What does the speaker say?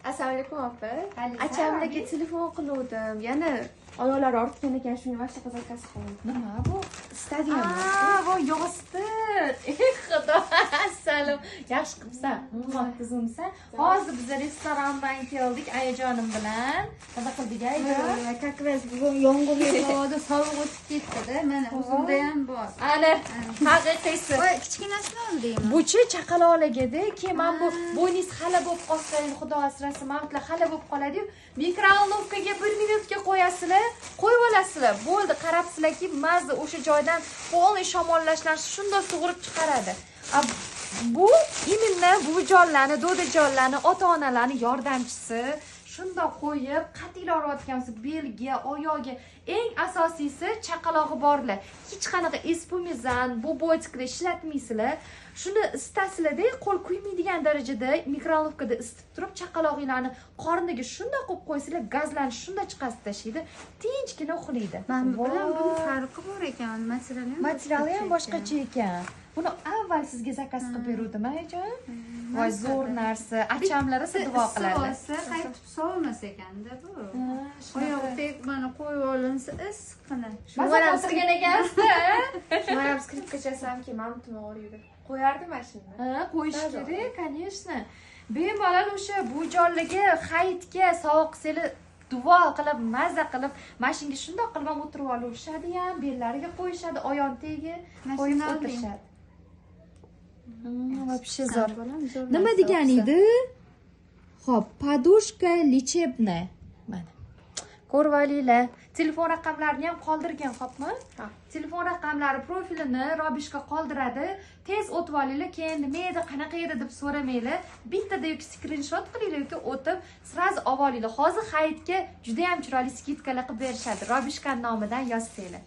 Assalomu alaykum, opa. Achamlarga telefon qiluvdim. Yana oyoqlari ortgan ekan, shunga mana shunaqa zakaz qildim. Nima bu? Stadion. Aa, bu yostiq. Ey Xudo, assalom. Yaxshi qilibsan. Umuman qizimsan. Hozir biz restorandan keldik ayajonim bilan. Nima qildik, ayajon? Как раз bugun yomg'irli havoda sovuq o'tib ketdi-da. Mana o'zimda ham bor. Ana, haqiqiysi. Voy, kichkinasini oldingmi? Buchi chaqaloqlarga-da, keyin mana bu bo'yningiz hali bo'lib qolsa, endi Xudo asrasin, mavtlar hali bo'lib qoladi-yu, микроволновка ga 1 minutga qo'yasizlar, qo'yib olasizlar. Bo'ldi, qarabsizlarki, mazza o'sha joydan полный shamollashlar shundoq sug'urib chiqaradi. A bu именно buvijonlarni, dodajonlarni, ota-onalarni yordamchisi. Shundoq qo'yib, qat'iy urayotgan bo'lsa, belga, oyog'iga, eng asosiysi chaqalog'i borlar. Hech qanaqa espumizan, бубличек lar ishlatmaysizlar. Shuni isitasizlarda, qo'l kuymaydigan darajada микроволновка da isitib turib, chaqalog'inglarni qorniga shundoq qo'yib qo'ysanglar, gazlarni shunday chiqarib tashlaydi, tinchgina uxlaydi. Mana bu bilan buni farqi bor ekan, materiali ham Materiali ham boshqacha ekan. Buni avval sizga zakaz qilib beruvdim, ayajon. Voy, zo'r narsa. Achamlar esa duo qiladi. Olsa qaytib sovimas ekanda bu. Shunaqa. Oyog'i tek mana qo'yib olinsa issiqqina. Maza o'tirgan ekansizda. Shu ham skripka chalsamki, mana og'riydi. Qo'yardim mana shuni. Ha, qo'yish Сразу. kerak, конечно. Bemalol o'sha buvijonlarga hayitga sovuq qilsanglar, duo qilib, maza qilib, mana shunga shundoq qilib ham o'tirib olishadi ham, bellariga qo'yishadi, oyoq tagiga Mana qo'yib shuni olding. o'tirishadi. Вообще zo'r. Bolam, zo'r Nima narsa degan olibsan. edi? Xo'p, подушка лечебная. Mana. Ko'rib olinglar. Telefon raqamlarini ham qoldirgan, xo'pmi? Ha. Telefon raqamlari profilini Robishka qoldiradi. Tez o'tib olinglar, keyin nima edi, qanaqa edi deb so'ramanglar. Bittada yoki skrinshot qilinglar yoki o'tib сразу olib olinglar. Hozir hayitga juda ham chiroyli скидка lar qilib berishadi. Robishka nomidan yozsanglar.